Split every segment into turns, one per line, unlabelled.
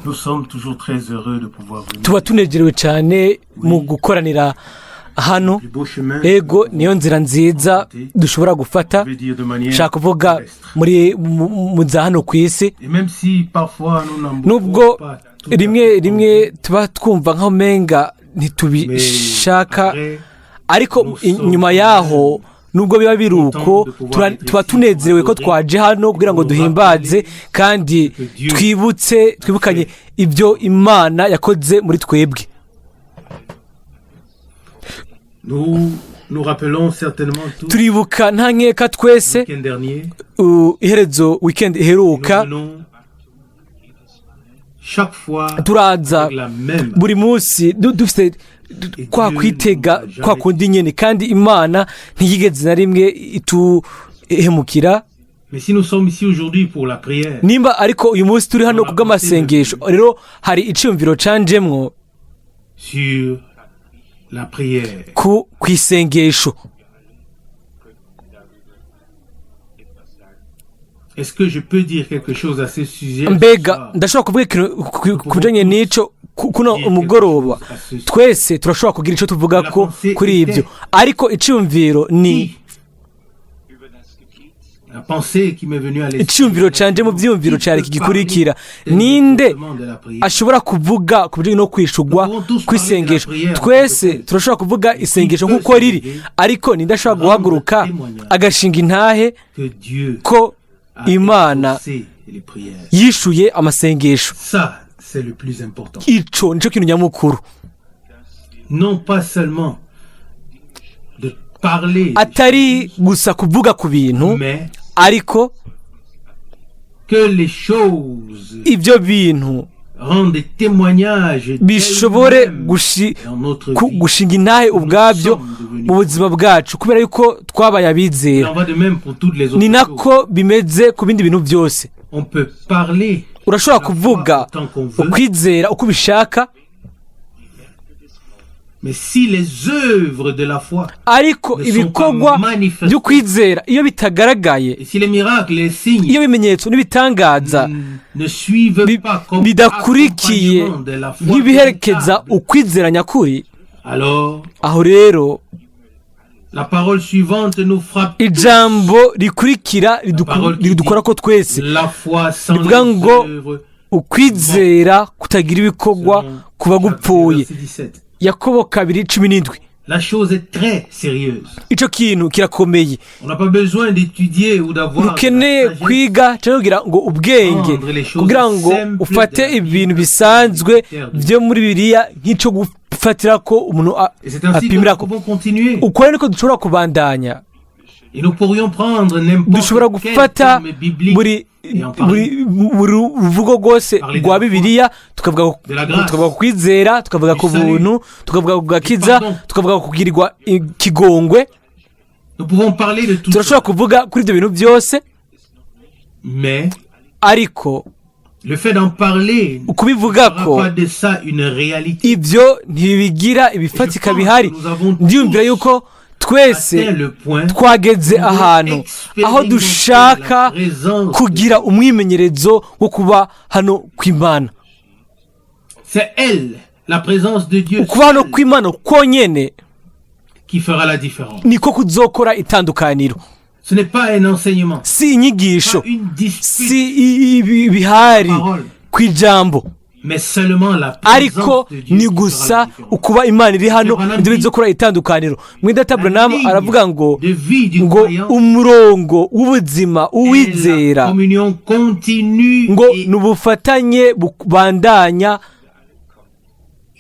Nous sommes toujours très heureux de pouvoir venir.
Tuba tunezerewe cyane mu gukoranira hano.
Le beau chemin.
Ego, niyo nzira nziza dushobora gufata,
Je veux dire de manière
nshaka kuvuga
terrestre.
muri mu za hano ku isi.
Et même si parfois nous n'en
Nubwo
pas tout à
rimwe
fait
rimwe
envie,
tuba twumva nk'aho umenga
mais
ntitubishaka,
après,
ariko inyuma yaho, nubwo biba biri uko, tuba tunezerewe ko twaje hano kugira ngo duhimbaze kandi twibutse, twibukanye ibyo Imana yakoze muri twebwe.
Nous nous rappelons certainement tous
Turibuka nta nkeka twese
le week-end dernier.
Iherezo weekend
Nous
iheruka.
venons chaque fois
Turaza
avec la même.
buri munsi dufite kwa kwitega kwa kundi nyine, kandi Imana ntiyigeze na rimwe ituhemukira.
Mais si nous sommes ici aujourd'hui pour la prière,
Nimba ariko uyu munsi turi hano kubw'amasengesho rero, hari iciyumviro canjemwo
sur la prière,
ku isengesho.
Est-ce que je peux dire quelque chose à ce sujet ce
Mbega
soir?
ndashobora kuvuga ikintu ku bijanye n'ico kuno umugoroba? Twese turashobora kugira icyo tuvuga ko kuri ibyo, ariko iciyumviro ni
La pensée qui m'est venue à l'esprit.
Iciyumviro canje mu byiyumviro cyari iki gikurikira: ninde ashobora kuvuga ku bijyanye no kwishugwa kw'isengesho? Twese turashobora kuvuga isengesho nk'uko riri, ariko ninde ashobora guhaguruka agashinga intahe
Que Dieu
ko
a
Imana
exaucé les prières.
yishuye amasengesho?
Ça, c'est le plus important.
Ico nico kintu nyamukuru.
Non pas seulement de parler,
Atari gusa kuvuga ku bintu,
mais
ariko
que les choses
ibyo bintu
rendent des témoignages
bishobore
d'elles-mêmes dans notre vie.
gushinga intahe ubwabyo mu buzima bwacu, kubera yuko twabaye
Il
abizera.
en va de même pour toutes les autres
Ni
choses.
nako bimeze ku bindi bintu byose.
On peut parler
Urashobora kuvuga
autant qu'on veut,
ukwizera uko ubishaka,
mais si les œuvres de la foi
ariko
ne sont
ibikorwa
pas manifestées,
by'ukwizera iyo bitagaragaye,
et si les miracles et les signes
iyo ibimenyetso n'ibitangaza
ne suivent pas comme
bidakurikiye
accompagnement de la foi
nk'ibiherekeza
véritable,
ukwizera nyakuri,
alors
aho rero
la parole suivante nous frappe tous.
Ijambo rikurikira
Parole qui
ridukora ko twese,
La foi sans
rivuga
les
ngo
œuvres,
ukwizera kutagira ibikorwa
selon
kuba
Jacques
gupfuye.
verset 17.
Yakobo 2:17.
La chose est très sérieuse.
Icyo kintu kirakomeye.
On n'a pas besoin d'étudier ou d'avoir de la
Ntukeneye
sagesse.
kwiga cyangwa kugira ngo ubwenge kugira ngo ufate ibintu bisanzwe byo muri Bibiliya nk'icyo gufatira ko umuntu
Et c'est ainsi que
apimira
nous
ko.
pouvons continuer.
Uko niko dushobora kubandanya.
Et nous pourrions prendre n'importe
Dushobora
quel
gufata
terme biblique
buri
et en parler.
buri ruvugo rwose rwa Bibiliya, tukavuga ku kwizera, tukavuga ku buntu, tukavuga ku gakiza, tukavuga ku kugirirwa ikigongwe.
Nous pouvons parler de tout
Turashobora
ça.
kuvuga kuri ibyo bintu byose,
Mais
ariko
le fait d'en parler ne
ukubivuga
fera
ko
pas de ça une réalité.
ibyo ntibigira ibifatika bihari. Ndiyumvira yuko twese
Atteint le point
twageze ahantu aho dushaka kugira umwimenyerezo wo kuba hano kw'Imana.
C'est elle, la présence de Dieu
Ukuba hano
seule,
kw'Imana konyene
qui fera la différence.
niko kuzokora itandukaniro.
Ce n'est pas un enseignement,
Si inyigisho,
pas une dispute,
si ibihari ku ijambo,
mais seulement la
ariko
présence de Dieu
ni
qui fera
gusa
la différence.
ukuba Imana iri hano nibyo bizokora itandukaniro. Mwidata Branham aravuga ngo
De vie du
ngo
croyant
umurongo w'ubuzima
est la
uwizera
communion continue
ngo
et
ni ubufatanye bubandanya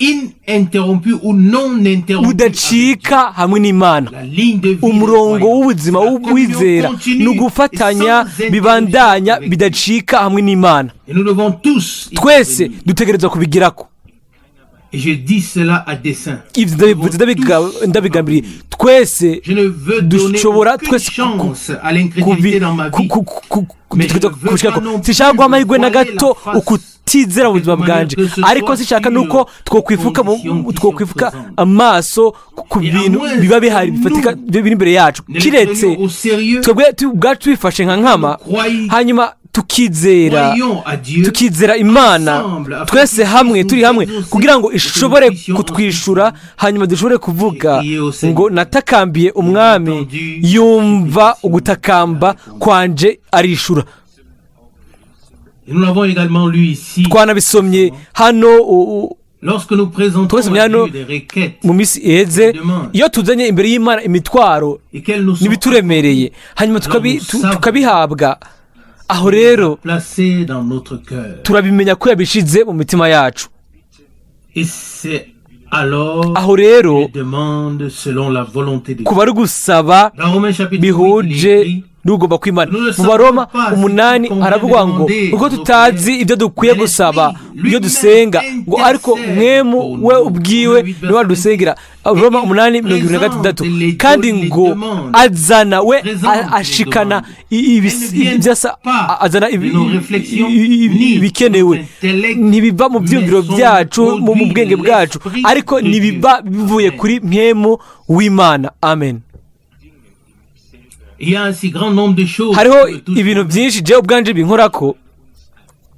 ininterrompue ou non interrompue avec Dieu.
budacika hamwe n'Imana.
La ligne de vie du
Umurongo
croyant,
w'ubuzima
c'est la communion
w'uwizera
continue
ni
et
ugufatanya
sans interruption
bibandanya
avec Dieu.
bidacika hamwe n'Imana.
Et nous devons tous y
Twese
parvenir.
dutegerezwa kubigirako.
Et je dis cela à dessein.
Ibyo ndabivuze ndabigambiriye. Twese
Je ne veux donner
dushobora
aucune
twese
chance à l'incrédulité dans ma vie. Mais je ne veux
kubishikako.
pas non plus
Sinshaka guha amahirwe na
voiler
gato
la face
ukutizera mu buzima
de manière
bwanje,
que ce
ariko
soit
sinshaka
sur
nuko twokwifuka
conditions qui
twokwifuka
sont présentes.
amaso ku
Et à
bintu
moins
biba bihari
que
bifatika
nous
biri imbere yacu,
ne les
kiretse
prenions au sérieux,
twebwe ubwacu tubifashe nka nkama,
croyons
hanyuma Tukizera,
Croyons à Dieu
tukizera Imana twese hamwe, turi hamwe, kugira ngo ishobore kutwishura, hanyuma dushobore kuvuga ngo: "Natakambiye Umwami, yumva ugutakamba kwanje, arishura."
Et nous l'avons également lu ici.
Twanabisomye hano
Lorsque nous présentons
twasomye
à
hano
Dieu des requêtes
mu minsi iheze. Iyo tuzanye imbere y'Imana imitwaro
et qu'elles nous sont
n'ibituremereye, hanyuma tukabihabwa, aho rero
placées dans notre cœur.
turabimenya ko yabishize mu mitima yacu.
Et c'est alors
Aho rero
les demandes selon la volonté de Dieu.
kuba ari gusaba
Dans Romains chapitre 8, il est
bihuje
écrit,
n'ugomba kw'Imana. Mu Baroma 8 haravuga ngo: "Kuko tutazi ibyo dukwiye gusaba ibyo dusenga," ngo "ariko Mpwemu we ubwiwe niwe wadusengera." Roma 8:26. Kandi ngo azana, we ashikana ibyo azana ibikenewe, ntibiva mu byumviro byacu, mu bwenge bwacu, ariko ntibiva bivuye kuri Mpwemu w'Imana. Amen.
Il y a un si grand nombre de choses
Hariho
qui me touchent.
ibintu byinshi jewe ubwanje binkorako,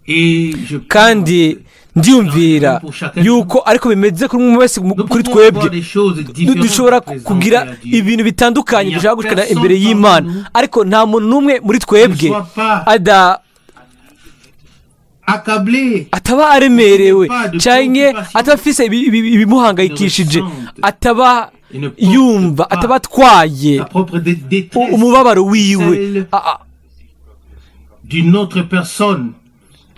Et je
kandi ndiyumvira yuko ariko bimeze kuri umwe wese kuri twebwe. Dushobora kugira ibintu bitandukanye dushaka gushikana imbere y'Imana, ariko nta muntu n'umwe muri twebwe ada
accablé
ataba aremerewe cyangwa ataba afise ibimuhangayikishije, ataba yumva, ataba atwaye
sa propre détresse,
umubabaro wiwe
d'une autre personne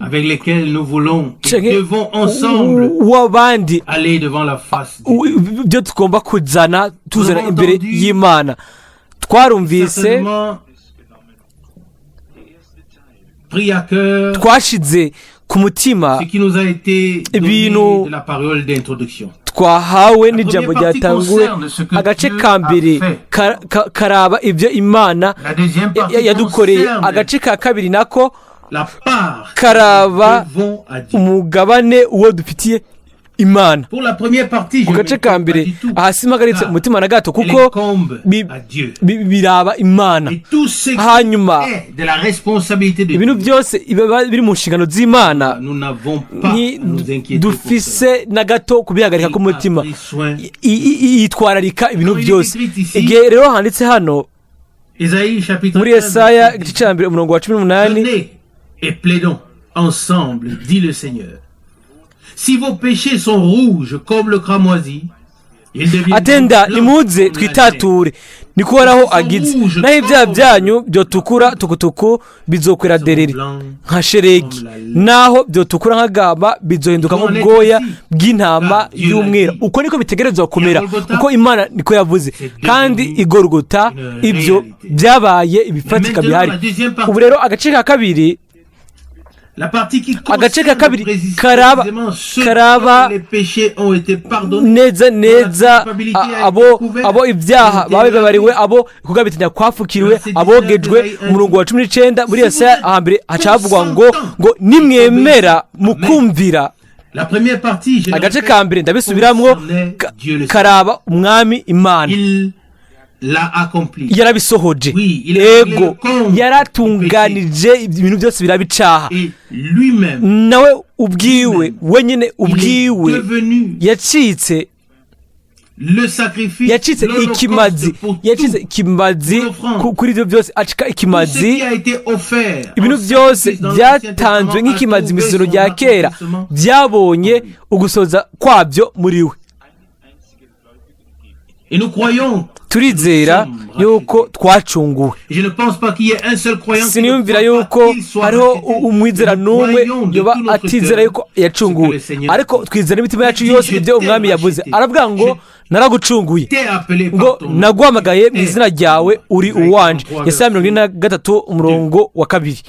avec lesquelles nous voulons et
canke
devons ensemble
w'abandi
aller devant la face de Dieu.
Ibyo tugomba kuzana, tuzana imbere y'Imana. Twarumvise,
Certainement pris à cœur
twashize ku mutima
ce qui nous a été donné
ibintu
de la parole d'introduction.
twahawe n'ijambo ryatanguwe. Agace ka mbere karaba ibyo Imana
La deuxième partie
yadukoreye.
concerne
Agace ka kabiri nako
la part
karaba
que nous devons à Dieu.
umugabane uwo dufitiye Imana.
Pour la première partie, je
Ku gace ka mbere, aha simpagaritse umutima na gato, kuko biraba Imana. Hanyuma ibintu byose biba biri mu nshingano z'Imana, dufise na gato kubihagarika k'umutima. Yitwararika ibintu byose. Igihe rero handitse hano muri Yesaya igice cya 1, umurongo wa 18:
Et plaidons ensemble, dit le Seigneur. Si vos péchés sont rouges comme le cramoisi,
Atenda: "Nimuze twitature, niko Uhoraho agize. Naho ibyaha byanyu byotukura tukutuku, bizokwera dereri nka sheregi. Naho byotukura nk'agamba, bizohinduka nk'ubwoya bw'intama y'umweru." Uko niko bitegerezwa kumera, kuko Imana niko yavuze. Kandi igorogota ibyo byabaye ibifatika bihari. Ubu rero agace ka kabiri karaba neza neza abo ibyaha babibabariwe, abo kugabitanya kwafukiriwe, abogejwe. Umurongo wa 19 muri Yesaya hambere haca havugwa ngo: "Nimwemera mukumvira." Agace ka mbere, ndabisubiramwo, karaba Umwami Imana. Yarabisohoje, ego, yaratunganije ibintu byose biraba icaha. Nawe ubwiwe, wenyine ubwiwe, yacitse ikimazi, yacitse ikimazi kuri ibyo byose, acika ikimazi. Ibintu byose byatanzwe nk'ikimazi mu isezerano rya kera byabonye ugusoza kwabyo muri we. Turizera yuko twacunguwe. Siniyumvira yuko hariho umwizera n'umwe yoba atizera yuko yacunguwe, ariko twizera n'imitima yacu yose ibyo Umwami yavuze. Aravuga ngo: "Naragucunguye," ngo: "Naguhamagaye mu izina ryawe, uri uwanje." Yesaya 43, umurongo wa 2.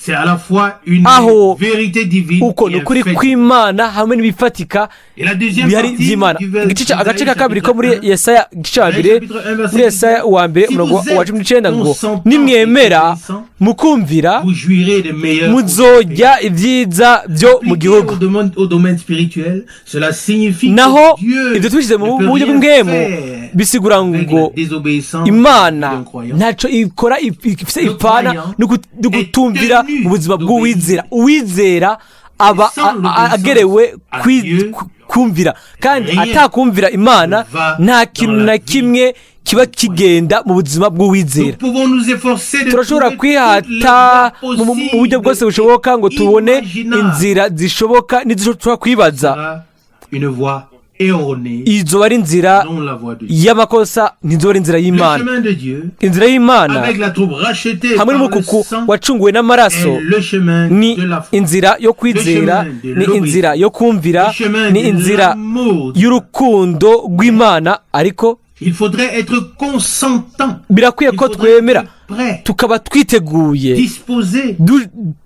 C'est à la fois une
Aho
vérité divine
uko
et
ni
un
ukuri
fait.
kw'Imana hamwe n'ibifatika
Et la deuxième
bihari
partie
by'Imana.
du vers-
Agace ka
Isaïe
kabiri ko muri
chapitre 1,
Yesaya igice cya
Isaïe
mbere,
chapitre 1, verset
muri Yesaya
19.
wa mbere,
Si
umurongo
vous
wa
êtes
19 ngo:
consentant
"Nimwemera
et obéissant,
mukumvira,
vous jouirez des meilleurs
muzorya ibyiza byo mu
Appliqué
gihugu."
au domaine spirituel, cela signifie
Naho
que Dieu
ibyo tubishyize mu
ne peut
buryo
rien
bw'impwemu,
faire
bisigura
avec
ngo
la désobéissance
Imana
d'un croyant.
ntacyo ikora ifise ipfana
croyant
no gutumvira
est tenu
mu buzima bw'uwizera.
d'obéir.
Uwizera aba
Sans l'obéissance
agerewe
à Dieu,
kumvira, kandi
rien
atakumvira Imana,
ne va
nta
dans
kintu
la
na
vie
kimwe kiba kigenda mu buzima
Nous
bw'uwizera.
pouvons nous efforcer de
Turashobora
trouver toutes les
kwihata
voies
mu buryo bwose
possibles
bushoboka ngo
et
tubone
imaginables.
inzira zishoboka n'izishobora kwibaza.
Sera une voie erronée,
Izo ari inzira
non la voie de Dieu.
y'amakosa, ntizoba ari inzira
Le
y'Imana.
chemin de Dieu,
Inzira y'Imana
avec la troupe rachetée
hamwe
par le
n'umukuku
sang,
wacunguwe n'amaraso
est le chemin
ni
de la foi.
inzira yo kwizera,
Le chemin de
ni inzira yo kumvira,
Le chemin
ni
de
inzira
l'amour.
y'urukundo rw'Imana. Ariko
Il faudrait être consentant.
birakwiye
Il
ko
faudrait
twemera,
être prêt,
tukaba twiteguye,
disposé.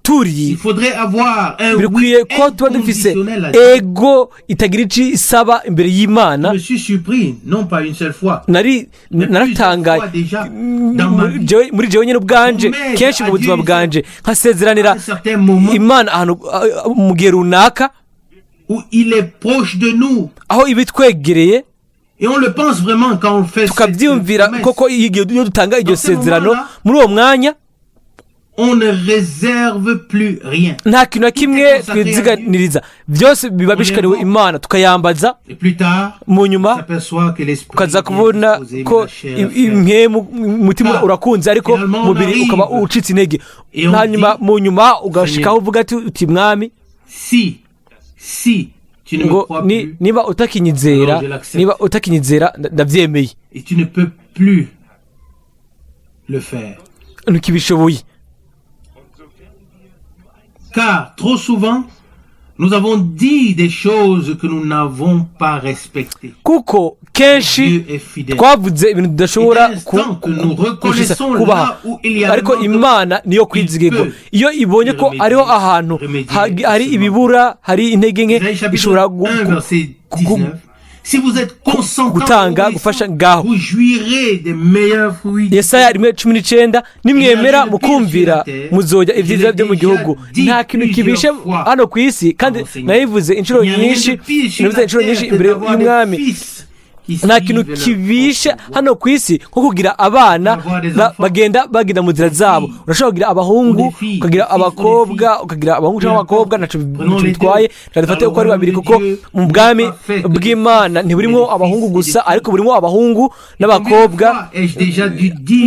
turi
Il faudrait avoir un oui
birakwiye ko tuba dufise
inconditionnel à Dieu.
ego itagira icyo isaba imbere y'Imana.
Je me suis surpris, non pas une seule fois,
Nari
mais
naratangaye
plusieurs fois déjà dans ma vie.
muri jewe nyine ubwanje,
On m'aide
kenshi mu
à
buzima
Dieu
bwanje, nkasezeranira
à un certain moment
Imana ahantu mu gihe runaka
où il est proche de nous.
aho iba itwegereye.
Et on le pense vraiment quand on fait cette
Tukabyiyumvira
promesse.
koko iyo dutanga iryo
Dans ce
sezerano.
moment-là,
Muri uwo mwanya,
on ne réserve plus rien.
nta kintu na kimwe
consacré à
twiziganiriza, byose biba bishikaniwe Imana, tukayambaza.
Et plus tard,
Mu
on
nyuma
s'aperçoit que l'esprit
ukaza
est bien
kubona
disposé, mais
ko
la chair est faible.
impwemu, umutima
Ah,
urakunze, ariko
finalement, on
umubiri
arrive.
ukaba ucitse intege.
Et on
Hanyuma
dit,
mu nyuma ugashikaho
Seigneur,
uvuga ati uti: "Mwami,
si, si tu ne me
ngo
crois plus,
niba utakinyizera,
alors je l'accepte.
niba utakinyizera, ndabyemeye."
Et tu ne peux plus le faire.
Ntukibishoboye.
Car trop souvent, nous avons dit des choses que nous n'avons pas respectées.
Kuko kenshi
Dieu est fidèle.
twavuze ibintu tudashobora
Et l'instant que nous reconnaissons
kubaha.
là où il y a
Ariko
le manque,
Imana niyo kwizigirwa.
il peut
Iyo ibonye ko
remédier,
hariho ahantu
remédier
hari
ce manque.
ibibura, hari intege nke,
Isaïe chapitre
ishobora
1, verset 19. Si vous êtes consentant,
gutanga
obéissant,
gufasha ngaho.
vous jouirez des meilleurs fruits.
Yesaya 1:19: "Nimwemera mukumvira, muzojya ibyiza byo mu gihugu." Nta kintu kibishe hano ku isi, kandi nabivuze inshuro nyinshi, nabivuze inshuro nyinshi imbere y'Umwami, nta kintu kibishe hano ku isi nko kugira abana bagenda mu nzira zabo. Urashobora kugira abahungu, ukagira abakobwa, ukagira abahungu cyangwa abakobwa, ntacyo bitwaye. Reka dufate uko ari babiri, kuko mu bwami bw'Imana ntiburimo abahungu gusa, ariko burimo abahungu n'abakobwa.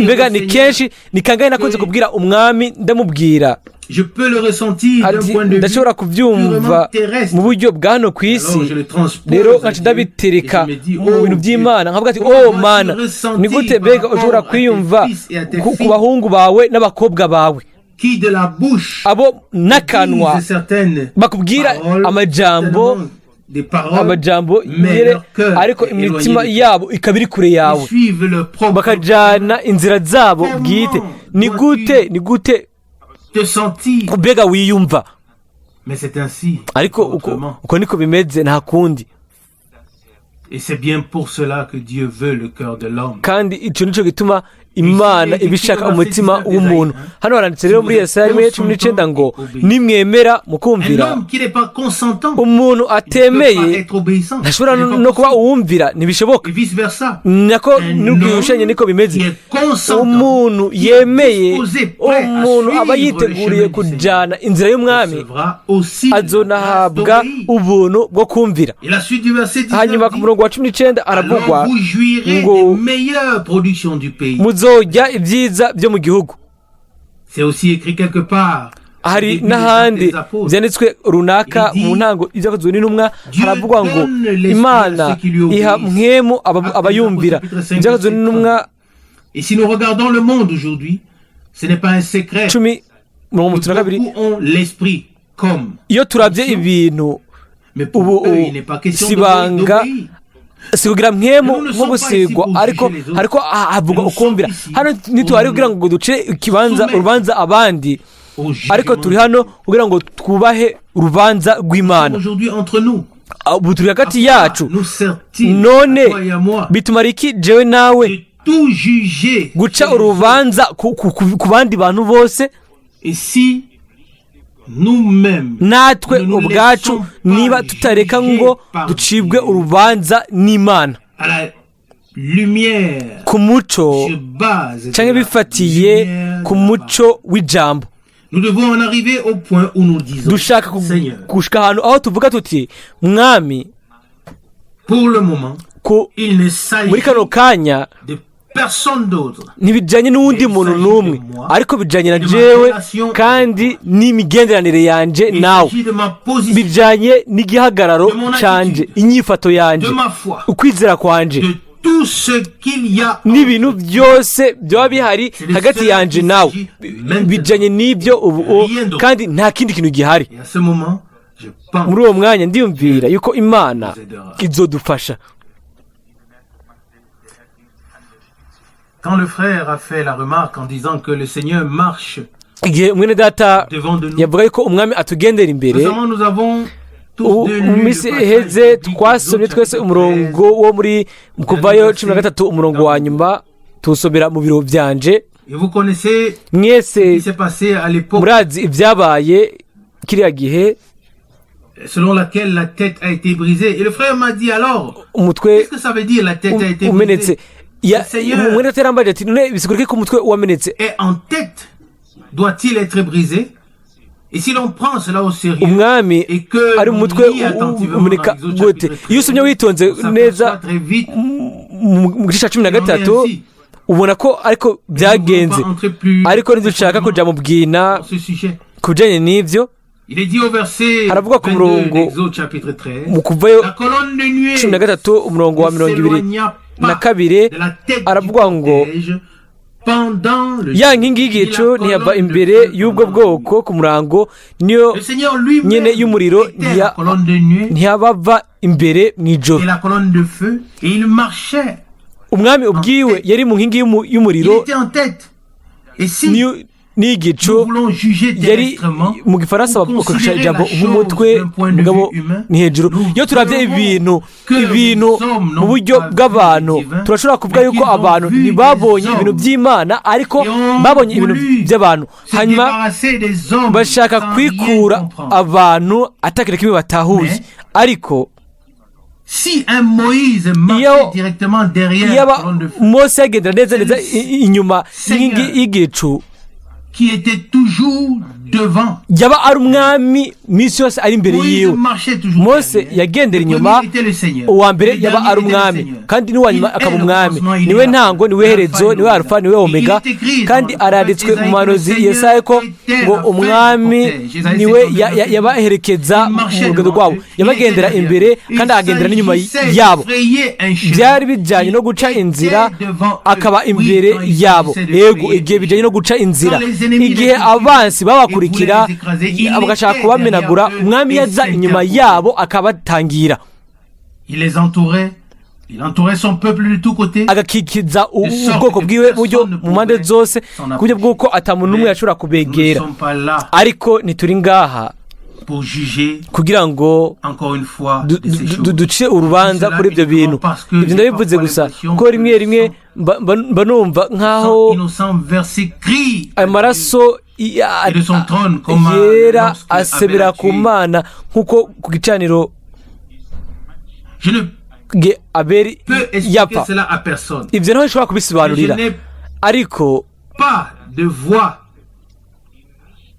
Mbega ni kenshi, ni kangahe nakunze kubwira Umwami, ndamubwira
Je peux le ressentir d'un
ati
point de vue
ndashobora kubyumva
purement terrestre.
mu buryo bwa hano ku isi.
Alors, je le transpose
Rero
à
nkaca
Dieu
ndabitereka
et je me dis,
mu
oh
bintu
Dieu,
by'Imana, nkavuga ati:
comment
"Oh
vas-tu
Mana,
ressentir
ni gute
par
mbega
rapport
ushobora
à tes
kwiyumva
fils et à tes
ku
filles
bahungu bawe n'abakobwa bawe
qui de la bouche
abo n'akanwa
disent certaines
bakubwira
paroles,
amajambo
tellement des paroles,
amajambo
mais
nyere,
leur cœur
ariko
est
imitima
éloigné de
yabo ikaba iri kure yawe,
Ils suivent leur propre
bakajana inzira zabo
Comment
bwite. Ni
dois-tu
gute, ni gute
te sentir.
mbega wiyumva?"
Mais c'est ainsi.
Ariko uko,
Autrement.
uko niko bimeze, nta kundi.
Et c'est bien pour cela que Dieu veut le cœur de l'homme.
Kandi icyo nicyo gituma Imana iba ishaka umutima w'umuntu. Hano haranditse rero muri Yesaya 1:19 ngo: "Nimwemera mukumvira."
Un homme qui n'est pas consentant,
Umuntu
il ne peut pas
atemeye
être obéissant.
ntashobora
Il n'est pas
no kuba
possible.
uwumvira, ntibishoboka.
Et vice versa.
Nako
Un
n'ubwiyushanye
homme
niko bimeze.
qui est consentant,
Umuntu
qui est
yemeye,
disposé, prêt à
umuntu aba
suivre le
yiteguriye
chemin du
kujyana inzira y'Umwami,
recevra aussi la grâce
azonahabwa
d'obéir.
ubuntu bwo kumvira.
Et la suite du verset 19
Hanyuma ku
dit,
murongo wa 19 aravugwa
alors vous jouirez
ngo
des meilleures productions du pays.
muzojya ibyiza byo mu gihugu.
C'est aussi écrit quelque part au
Hari
début des
n'ahandi
Actes des Apôtres.
byanditswe runaka
Il dit,
mu ntango ibyakozwe n'intumwa,
Dieu
haravugwa ngo
donne l'esprit à
Imana
ceux qui lui obéissent.
iha mpwemu
Actes des
abayumvira.
Apôtres, chapitre 5,
Ibyakozwe
verset
n'intumwa
Et si nous regardons le monde aujourd'hui, ce n'est pas un secret
10 mirongo
que
itatu na kabiri.
beaucoup ont l'esprit comme.
Iyo turabye ibintu
Mais pour
ubu
eux, il n'est pas question
si ibanga,
d'obéir.
si kugira mpwemu nko gusigwa, ariko ariko havugwa ukumvira. Hano ntituhari kugira ngo duce ikibanza urubanza abandi.
au
Ariko
jugement.
turi hano kugira ngo twubahe urubanza rw'Imana.
Aujourd'hui entre nous,
Ubu turi hagati
à
yacu.
nous sert-il, à
None
toi et à moi,
bitumara iki jewe nawe
de tout juger
guca
chez les autres?
urubanza ku bandi bantu bose?
Et si nous-mêmes
Natwe
ne nous
ubwacu
laissons pas
niba tutareka
juger
ngo
par
ducibwe
Dieu
urubanza n'Imana
à la lumière,
ku muco
sur base de
cyangwa
la
bifatiye
lumière
ku
de la parole.
muco w'ijambo.
Nous devons en arriver au point où nous disons,
Dushaka
Seigneur,
gushika ahantu aho tuvuga tuti: "Mwami,
pour le moment,
ku
il ne s'agit
muri kano kanya
de personne d'autre
ntibijyanye n'uwundi muntu n'umwe, ariko bijyanye na jewe kandi n'imigenderanire yanjye
Il
nawe,
s'agit de ma position,
bijyanye n'igihagararo cyanjye, inyifato yanjye,
de ma foi,
ukwizera kwanje,
de tout ce qu'il y a
n'ibintu byose byaba bihari hagati yanjye nawe. Bijyanye n'ibyo ubu kandi nta kindi kintu gihari."
Et à ce moment, je pense
Muri uwo mwanya ndiyumvira yuko Imana izodufasha.
Quand le frère a fait la remarque en disant que le Seigneur marche
Igihe mwene data
devant de nous,
yavuga yuko Umwami atugendera imbere,
récemment nous avons tous deux
mu
lu
minsi
le passage
iheze
biblique
twasomye
d'Exode
twese
chapitre
umurongo
13.
wo muri mu Kuvayo 13, umurongo wa nyuma, tuwusomera mu biro byanje.
Et vous connaissez
Mwese
ce qui s'est passé à l'époque
murazi ibyabaye kiriya gihe
selon laquelle la tête a été brisée. Et le frère m'a dit alors,
umutwe
qu'est-ce que ça veut dire la tête a été
umenetse.
brisée? Seigneur
Mwene data yarambaje ati: "None bisigura ko umutwe wamenetse?"
est en tête, doit-il être brisé? Et si l'on prend cela au sérieux
Umwami
et que
ari
l'on
mu mutwe
lit attentivement
umeneka
dans Exode
gute?
chapitre
Iyo usomye
13,
witonze
on s'aperçoit
neza
très vite
mu gice cya cumi na
qu'il en est
gatatu,
ainsi.
ubona ko ariko
Nous ne voulons
byagenze.
pas entrer plus
Ariko ntidushaka kujya mu bwina
dans ce sujet.
ku bijyanye n'ibyo.
Il est dit au verset
Haravuga ku
22
murongo
d'Exode chapitre 13,
mu Kuvayo
la colonne de nuée
13, umurongo wa
ne
mirongo ibiri
s'éloigna
na
pas
kabiri,
de la tête du
aravuga ngo:
cortège pendant le
"Ya
jour,
nkingi
ni la
y'igicu ntiyava
colonne de
imbere
feu
y'ubwo
pendant la nuit.
bwoko ku murango, niyo
Le Seigneur lui-même
nyene y'umuriro
était la colonne de nuée
ntiyabava imbere mu ijoro."
et la colonne de feu, et il marchait.
Umwami ubwiwe yari mu nkingi
Il
y'umuriro
était en tête. Et si
n'igicu.
nous voulons juger
Yari
terrestrement,
mu gifaransa
ou
bakoresha
considérer
ijambo
la
nk'umutwe,
chose d'un point de
mugabo
vue humain,
ni hejuru.
nous
Iyo turabye
verrons
ibintu
que
ibintu
les hommes
mu
n'ont
buryo
pas vu
bw'abantu,
le divin,
turashobora kuvuga
mais
yuko
qu'ils ont
abantu
vu
ntibabonye
des
ibintu
hommes
by'Imana, ariko
et ont
babonye ibintu
voulu
by'abantu,
se
hanyuma
débarrasser des hommes
bashaka
sans rien
kwikura
comprendre.
abantu atakintu kimwe batahuye.
Mais
Ariko
si un Moïse marchait directement derrière la
iyaba
colonne de feu,
Mose yagendera neza neza inyuma
Seigneur
y'inkingi y'igicu,
qui était toujours devant,
yaba ari Umwami minsi yose ari imbere
Moïse
yiwe.
marchait toujours
Mose
derrière.
yagendera
Le
inyuma.
premier était le Seigneur.
Uwa mbere
Le
yaba
dernier
ari
était le
Umwami,
Seigneur.
kandi n'uwa nyuma
Il
akaba
est le
Umwami.
commencement, il
Niwe
est la
ntango,
fin.
niwe herezo,
L'alpha et
niwe Arufa,
l'oméga.
niwe
Et il
Omega.
est écrit dans
Kandi
le prophète
aranditswe mu
Ésaïe que le
muhanuzi
Seigneur
Yesaya ko
était
ngo
la fin du
Umwami
cortège. Ésaïe
niwe
52, verset
yabaherekeza
Il
mu
marchait
rugendo
devant
rwabo,
eux. Il
yabagendera
était
imbere
derrière.
kandi ahagendera
Il
n'inyuma
s'agissait
yabo.
d'effrayer un chemin
Byari bijyanye
qui
no guca
était
inzira,
devant eux.
akaba
Oui,
imbere
quand il
yabo.
s'agissait de
Yego,
frayer
igihe bijyanye no guca inzira,
Quand les ennemis
igihe
les poursuivaient
abansi
et
babakurikira
voulaient les écraser, il
bagashaka
était
kubamenagura,
derrière eux
Umwami
et
yaza inyuma
s'interposait.
yabo akabatangira.
Il les entourait. Il entourait son peuple de tous côtés.
Agakikiza
De sorte
ubwoko
que
bwiwe buryo
personne ne
mu mpande
pouvait
zose,
s'en
ku buryo
approcher.
bw'uko ata muntu n'umwe
Mais
yashobora
nous ne
kubegera.
sommes pas là
Ariko ntituri ngaha
pour juger
kugira ngo
encore une fois de ces choses.
duce urubanza
Cela
kuri ibyo
uniquement
bintu.
parce que
Ibyo
j'ai
ndabivuze
parfois
gusa
l'impression
ko
que
rimwe
le
rimwe
sang
mba numva nk'aho
sang innocent versé crie
ayo maraso
et de son trône comme
yera
lorsque Abel
asebera
a
ku
tué.
Mana nk'uko ku gicaniro
Je ne
ge Abeli
peux expliquer
yapfa.
cela à personne.
Ibyo ntaho nshobora
Je
kubisobanurira,
n'ai
ariko
pas de voix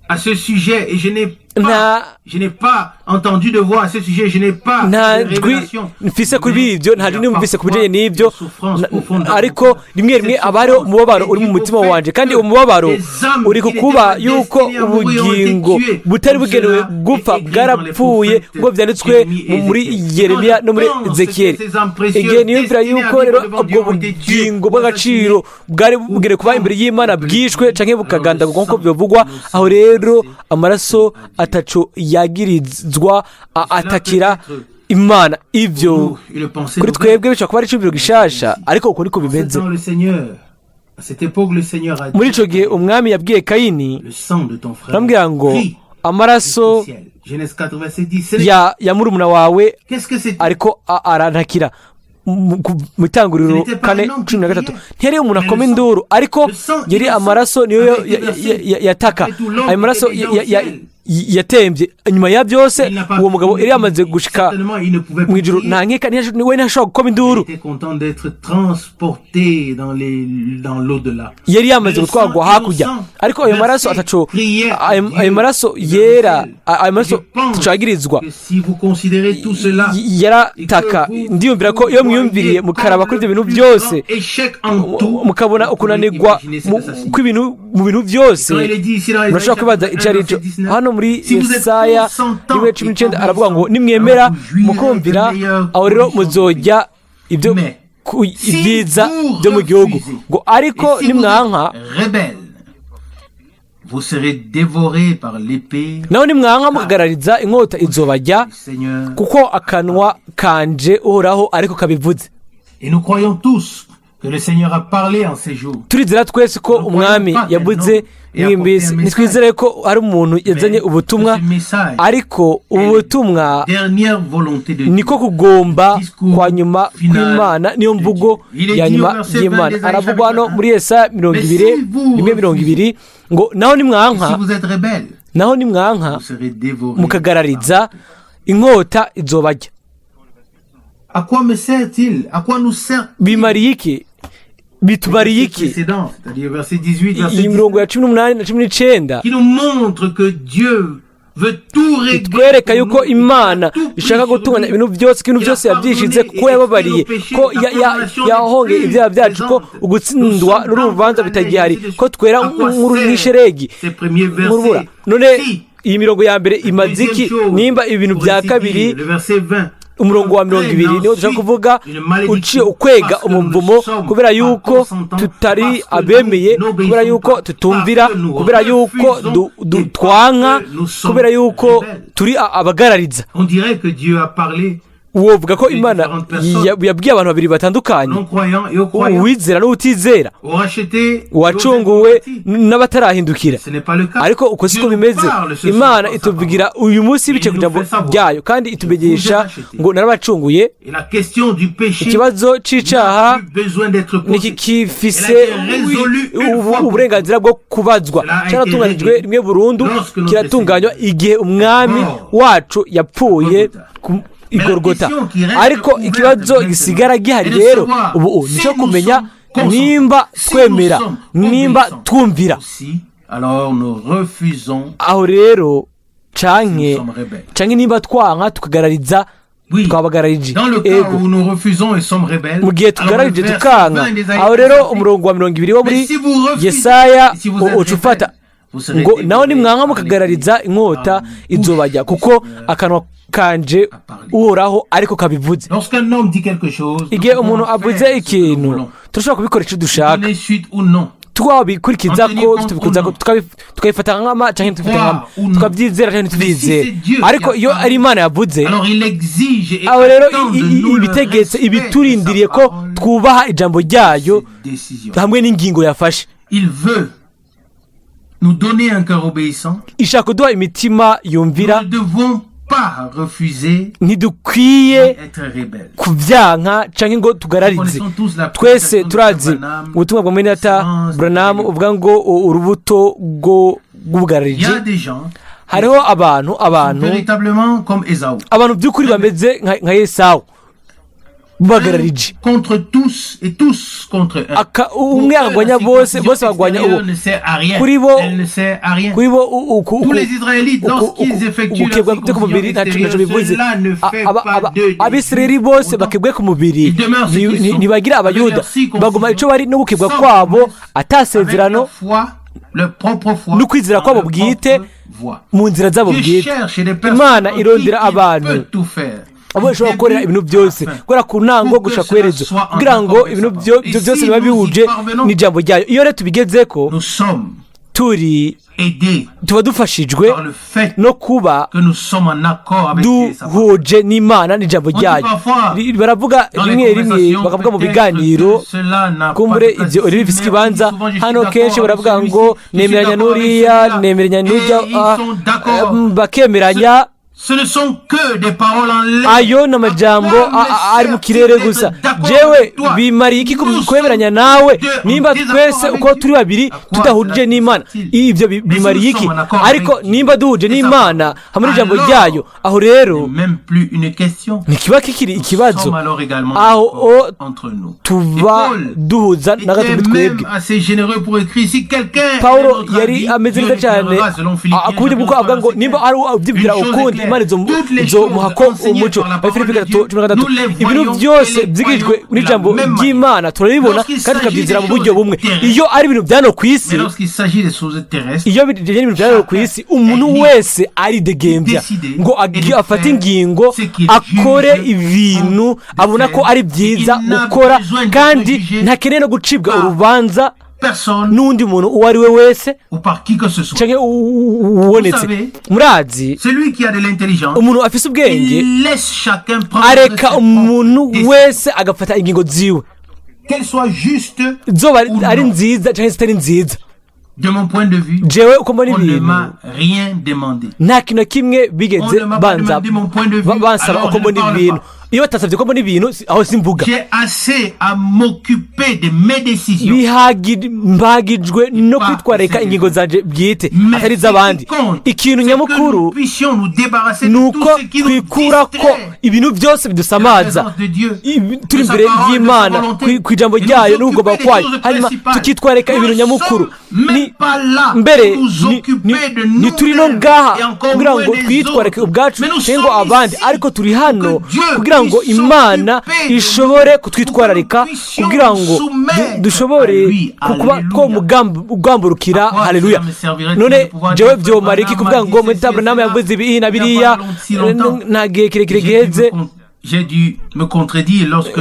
à ce sujet et je n'ai
nta
pas, je n'ai pas entendu de voix à ce sujet, je n'ai pas
nta
de
jwi
révélation.
mfise kuri
Mais
ibyo,
il
nta
y
jwi
a
numvise ku
parfois
bijyanye n'ibyo.
une souffrance profonde dans mon
Ariko
cœur.
rimwe rimwe
Cette
haba hariho
souffrance
umubabaro
est
uri mu
due au
mutima
fait
wanje, kandi
que
umubabaro
des âmes
uri
qui
ku kuba
n'étaient pas
yuko
destinées à mourir ont été
ubugingo
tuées.
butari
Comme
bugenewe
cela
gupfa
est écrit dans les
bwarapfuye,
prophètes
nk'uko byanditswe
Jérémie et
muri
Ézéchiel.
Yeremiya
Quand
no muri
je pense
Ezekiyeli.
que ces âmes précieuses
Igihe niyumvira
destinées à
yuko
vivre
rero
devant
ubwo
Dieu ont été tuées
bugingo
ou
bw'agaciro
assassinées,
bwari bugenewe kuba imbere y'Imana bwishwe canke bukagandagurwa nk'uko bivugwa, aho rero amaraso ataco yagirizwa, atakira Imana. Ibyo
Nous, une pensée
kuri
nouvelle.
twebwe bishobora kuba ari icumviro gishasha, ariko uko niko bimeze.
Dans le Seigneur.
Muri icyo gihe umwami yabwiye Kayini, aramubwira ngo amaraso ya murumuna wawe ariko arantakira. Mu itanguriro 4:13, ntiyari umuntu akoma induru, ariko yari amaraso niyo yataka. Ayo maraso yatembye. Inyuma ya byose, uwo mugabo yari yamaze gushika mu ijuru. Nta nkeka we ntashobora gukoma induru, yari yamaze gutwarwa hakurya. Ariko ayo maraso ataco, ayo maraso yera, ayo maraso atacagirizwa, yarataka. Ndiyumvira ko iyo mwiyumviriye mukaraba kuri ibyo bintu byose, mukabona ukunanirwa kw'ibintu mu bintu byose, murashobora kwibaza icyo ari cyo. Hano muri Yesaya 1:19 aravuga ngo nimwemera mukumvira, aho rero muzojya ibyo ibyiza byo mu gihugu. Ngo ariko nimwanka, naho nimwanka mukagarariza, inkota izobajya, kuko akanwa kanje Uhoraho ariko kabivuze. Turizera twese ko umwami yavuze mwimbisi. Ntitwizere ko hari umuntu yazanye ubutumwa, ariko ubu butumwa niko kugomba kwa nyuma kw'Imana, niyo mvugo ya nyuma y'Imana. Aravugwa hano muri Yesaya 21:20 ngo naho nimwanka, naho nimwanka mukagarariza, inkota izobajya. Bimariye iki? Bitubariye iki? Iyi mirongo ya 18 na 19 itwereka yuko Imana ishaka gutunganya ibintu byose, ko ibintu byose yabyishize, kuko yababariye, ko yahongeye ibyaha byacu, ko ugutsindwa n'urubanza bitagihari, ko twera nk'isheregi nk'urubura. None iyi mirongo ya mbere imaze iki nimba ibintu bya kabiri, umurongo wa 20 niwo dushaka kuvuga, uciye ukwega umuvumo kubera yuko tutari abemeye, kubera yuko tutumvira, kubera yuko twanka, kubera yuko turi abagarariza. Wovuga ko Imana yabwiye abantu babiri batandukanye, uwizera n'utizera, uwacunguwe n'abatarahindukira. Ariko uko siko bimeze. Imana ituvugira uyu munsi bice ku ijambo ryayo, kandi itumenyesha ngo narabacunguye. Ikibazo c'icaha ntikikifise uburenganzira bwo kubazwa, cyaratunganijwe rimwe burundu, kiratunganywa igihe umwami wacu yapfuye Igorogota. Ariko ikibazo gisigara gihari rero ubu nicyo kumenya nimba twemera, nimba twumvira. Aho rero canke nimba twanka tukagarariza, twabagararije. Ego, mu gihe tugararije tukanka, aho rero umurongo wa 20 wo muri Yesaya uca ufata ngo naho nimwanka mukagarariza, inkota izobajya, kuko akanwa kanje Uhoraho ariko kabivuze. Igihe umuntu avuze ikintu, turashobora kubikora icyo dushaka, twabikurikiza ko tubikuza ko tukabifata nk'ama cyangwa ntitubifate nk'ama, tukabyizera cyangwa ntitubyizere. Ariko iyo ari Imana yavuze, aho rero ibitegetse ibiturindiriye ko twubaha ijambo ryayo hamwe n'ingingo yafashe. Ishaka kuduha imitima yumvira. Ntidukwiye kubyanka cyangwa ngo tugararize. Twese turazi ubutumwa bwa Mwenedata Branham uvuga ngo urubuto rw'ubwararije. Hariho abantu abantu by'ukuri bameze nka Esawu, bagararije umwe arwanya bose, bose barwanya uwo. Kuri bo ukebwa ku mubiri ntacyo bivuze. Abisirayeli bose bakebwe ku mubiri ntibagira Abayuda, baguma icyo bari no gukebwa kwabo atasezerano no kwizera kwabo bwite mu nzira zabo bwite. Imana irondera abantu abo ishobora gukorera ibintu byose kubera ku ntango gushaka kuherezo, kugira ngo ibintu byose biba bihuje n'ijambo ryayo. Iyo rero tubigeze ko Turi tuba dufashijwe no kuba duhuje n'Imana n'ijambo ryayo. Baravuga rimwe rimwe, bakavuga mu biganiro, kumbure ibyo uri bifise ikibanza hano. Kenshi baravuga ngo nemeranya n'uriya, nemeranya n'ujya, bakemeranya. Ayo ni amajambo ari mu kirere gusa. Jewe bimariye iki kwemeranya nawe nimba twese uko turi babiri tudahuje n'Imana? Ibyo bimariye iki? Ariko nimba duhuje n'Imana hamwe n'ijambo ryayo, aho rero ntikiba kikiri ikibazo, aho tuba duhuza na gato muri twebwe. Paul yari ameze neza cyane ku buryo bw'uko avuga ngo nimba ari ubyibwira ukundi, Imana izomuha ko umuco. Abafilipi 3:16. Ibintu byose byigijwe n'ijambo ry'Imana turabibona kandi tukabyizera mu buryo bumwe. Iyo ari ibintu byano ku isi, iyo bijyanye n'ibintu byano ku isi, umuntu wese aridegembya ngo afate ingingo, akore ibintu abona ko ari byiza gukora, kandi ntakeneye no gucibwa urubanza n'undi muntu uwo ari we wese cyangwa ubonetse. Murazi, umuntu afise ubwenge areka umuntu wese agafata ingingo ziwe, zoba ari nziza cyangwa zitari nziza. Jewe uko mbona ibintu, nta kintu na kimwe bigeze banza bansaba uko mbona ibintu. Iyo batasabye ko mbona ibintu, aho simvuga. Mbagijwe no kwitwararika ingingo zanje bwite, atari iz'abandi. Ikintu nyamukuru ni uko twikura ko ibintu byose bidusamaza turi imbere y'Imana, ku ijambo ryayo n'ubugomba kwayo, hanyuma tukitwararika ibintu nyamukuru. Mbere ntituri no ngaha kugira ngo twitwararike ubwacu cyangwa abandi, ariko turi hano kugira ngo Imana ishobore kutwitwararika, kugira ngo dushobore kuba twomugamburukira. Haleluya! None jewe byomara iki kuvuga ngo muri Branham yavuze ibi na biriya? Nta gihe kirekire giheze,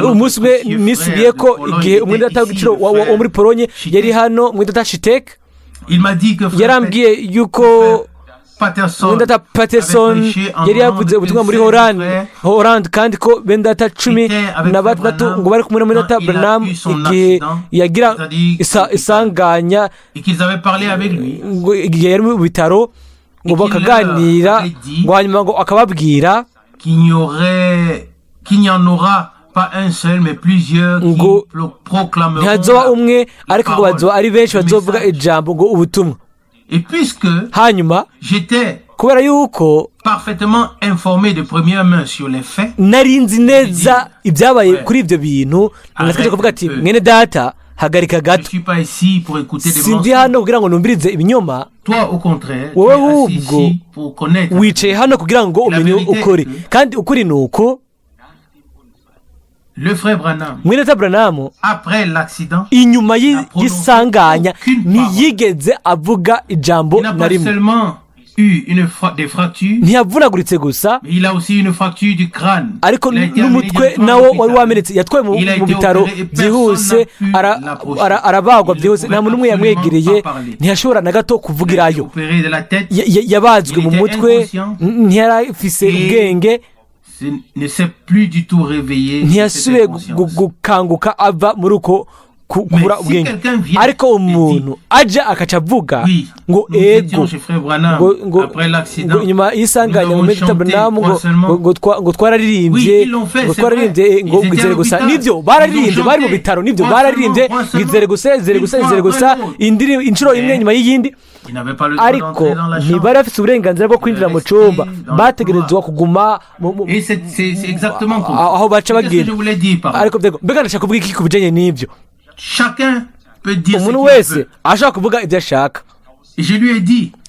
umunsi umwe nisubiye ko igihe umwenda w'igiciro wo muri Polonye yari hano, mwenda Shitek, yarambwiye yuko mwendata Patterson yari yavuze ubutumwa muri Holland, kandi ko bendata 16 ngo bari kumwe na mwendata Branham igihe yagira isanganya, ngo igihe yari mu bitaro, ngo bakaganira, ngo hanyuma ngo akababwira ngo ntihazoba umwe, ariko ngo bazoba ari benshi bazovuga ijambo, ngo ubutumwa. Hanyuma kubera yuko nari nzi neza ibyabaye kuri ibyo bintu, natwe kuvuga ati: "Mwene data, hagarika gato, sindi hano kugira ngo numvirize ibinyoma. Wowe ahubwo wicaye hano kugira ngo umenye ukuri." Kandi ukuri ni uko mwene data Branham inyuma y'isanganya ntiyigeze avuga ijambo na rimwe. Ntiyavunaguritse gusa, ariko n'umutwe nawo wari wamenetse. Yatwaye mu bitaro byihuse, arabagwa byihuse, nta muntu umwe yamwegereye, ntiyashobora na gato kuvugirayo. Yabazwe mu mutwe, ntiyarafise ubwenge, ntiyasubiye gukanguka ava muri uko kubura ubwenge. Ariko umuntu aja akaca avuga ngo ego, ngo inyuma y'isanganya mu Medita Branham ngo twararirimbye, ngo twararirimbye, ngo izere gusa. Nibyo, bararirimbye, bari mu bitaro, nibyo, bararirimbye ngo izere gusa, izere gusa, izere gusa, inshuro imwe nyuma y'iyindi, ariko ntibari bafite uburenganzira bwo kwinjira mu cyumba, bategerezwa kuguma aho baca bagenda. Ariko mbega ndashaka kuvuga iki ku bijyanye n'ibyo? Umuntu wese ashaka kuvuga ibyo ashaka.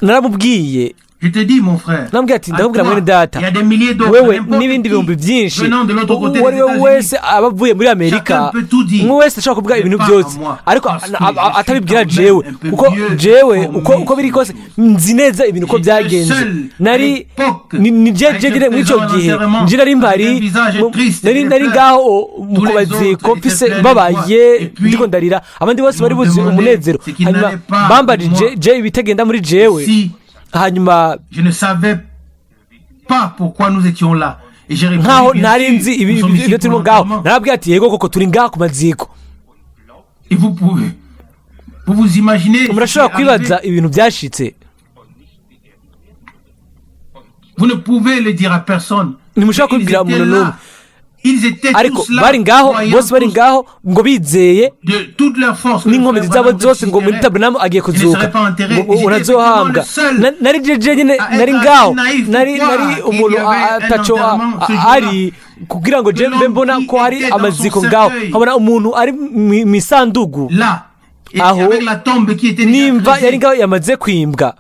Naramubwiye.
Je te dis, mon frère,
Nambwira ati
à
ndakubwira
toi,
mwene data,
il y a des milliers d'autres,
wewe
n'importe
n'ibindi
qui,
bihumbi byinshi,
venant de l'autre côté
uwo
des
ari we
États-Unis,
wese aba avuye muri Amerika,
Chacun peut tout dire,
umwe wese ashobora kuvuga
mais
ibintu
pas
byose,
à moi,
ariko
parce que je suis
atabibwira
quand même
jewe,
un peu
kuko
mieux
jewe
informé
uko biri
sur
kose
les choses.
nzi neza ibintu uko
J'étais
byagenze.
seul à
Nari
l'époque,
ni je
avec
je
le
nyine muri icyo
président
gihe
l'enterrement,
nje nari mpari,
avec un visage triste
nari
et
nari
plein.
ngaho mu
Tous les
kubaziko
autres
mfise
étaient pleins de
mbabaye,
joie. Et puis,
ndiko ndarira, abandi bose
ils
bari
m'ont
buzuye
demandé
umunezero.
ce qui
Hanyuma
n'allait pas
bambajije
moi.
je ibitagenda muri jewe.
Si
Hanyuma
je ne savais pas pourquoi nous étions là. Et j'ai répondu,
nkaho
bien
ntari
sûr,
nzi ibi
nous sommes ici
ibyo
pour
turimo ngaho,
l'enterrement.
narababwiye ati yego koko turi ngaho ku maziko.
Et vous pouvez, vous vous imaginez ce qui
Murashobora
est arrivé.
kwibaza ibintu byashitse.
Vous ne pouvez le dire à personne.
Ntimushobora
Ils
kubibwira
étaient
umuntu n'umwe.
là. Ils étaient
Ariko
tous là,
bari ngaho
croyant
bose, bari
tous
ngaho ngo bizeye
de toute leur force que le
n'inkomezi
frère
zabo
Branham
zose ngo muri
ressusciterait.
Tabernamu agiye
Il ne
kuzuka,
serait pas enterré.
ngo
J'étais
unazohambwa.
effectivement le seul
Nari jeje nyine
à
nari
être
ngaho
assez naïf
nari
pour
nari
croire qu'il
umuntu
y avait un
ataco
enterrement ce jour-là.
ari kugira ngo je
Que
mbe
l'homme
mbona
qui
ko hari
était dans
amaziko
son
ngaho,
cercueil.
nkabona umuntu ari mu isandugu
Là, et
aho
avec la tombe qui était déjà
nimva
creusée,
yari ngaho yamaze kwimbwa,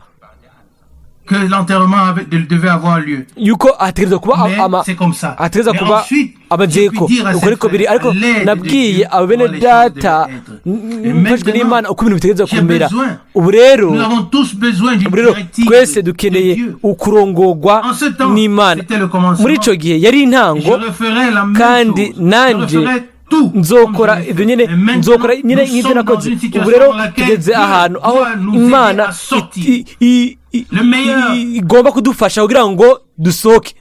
que l'enterrement devait avoir lieu.
Yuko hategerezwa kuba
Mais
ama
c'est comme ça.
hategerezwa
Mais
kuba
ensuite, j'ai
amaziko.
pu dire à
Uko
ces
ariko biri,
frères,
ariko
à l'aide de
nabwiye
Dieu,
abo bene
comment les choses
data
devaient être. Et
mfashwe
maintenant,
n'Imana uko ibintu bitegerezwa
j'ai
kumera.
besoin.
Ubu rero,
Nous avons tous besoin d'une
ubu rero
directive
twese
de
dukeneye
Dieu.
ukurongorwa
En ce temps,
n'Imana.
c'était le commencement.
Muri icyo gihe yari
Je
intango,
referai la même
kandi
chose. Je
nanjye
referai tout comme
nzokora
je l'ai
ibyo
fait.
nyine,
Mais maintenant,
nzokora nyine
nous
nk'ibyo
sommes dans
nakoze.
une
Ubu
situation
rero
dans laquelle
tugeze
Dieu
ahantu aho
doit nous aider
Imana
à sortir. Le meilleur
igomba kudufasha kugira ngo dusohoke.